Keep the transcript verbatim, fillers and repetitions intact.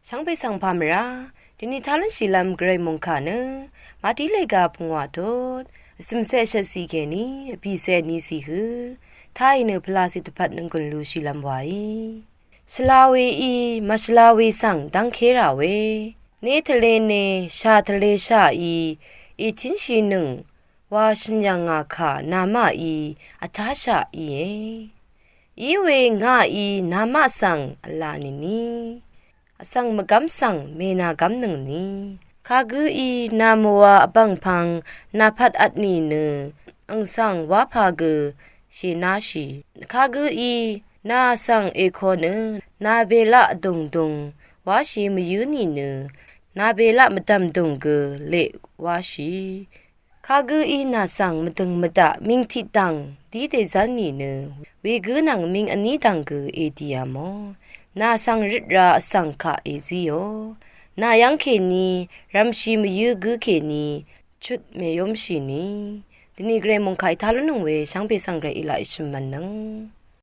Shvngbe svng pà mvrá dvni tá lúnshìlv́m gvray mòngkà nø màtí lèga pungwà tot vsø̀msè shvtsi kèní vbìsè ni sì hø táì nø pvlacì dvpvt nònggùn lushìlv́m wàí. Shvla weí màshvla we svng dv́ngké rà we, né tvlene shà tvleshàí ètínshìnøng wa shø̀n yv̀ngà kà namaqí vtáshaq íe. Iwe ngaqí namaq svng vla nìni vsvng mvgv́m svng mènàgv́mnøngni. Kagǿí nà mvwa vbv̀ngpv̄ng nàpvt vtnì nø àng svng wápà gø shènáshì. Kagǿí nà svng èko nø nà belaq vdùngdùng wáshì mvyǿ nìnø nà belaq mvdv̀mdùng gø leq wáshì. Kagǿí nà svng mvdø̀ng mvdaq ming tiqdv̀ng dí dèzv́l nìnø wegǿ nvng ming vní dv̀ng gø èdìá mò. Nà svng røt ra vsvng kaq èzíò. Nà yv́ng kèní rv̄mshì mvyǿ gǿ kèní chut mèyómshìni. Dvni gvray mòngkà í tá lúnnøng we shvngbe svng gvray í laq í shø̀m mv̀nnøng.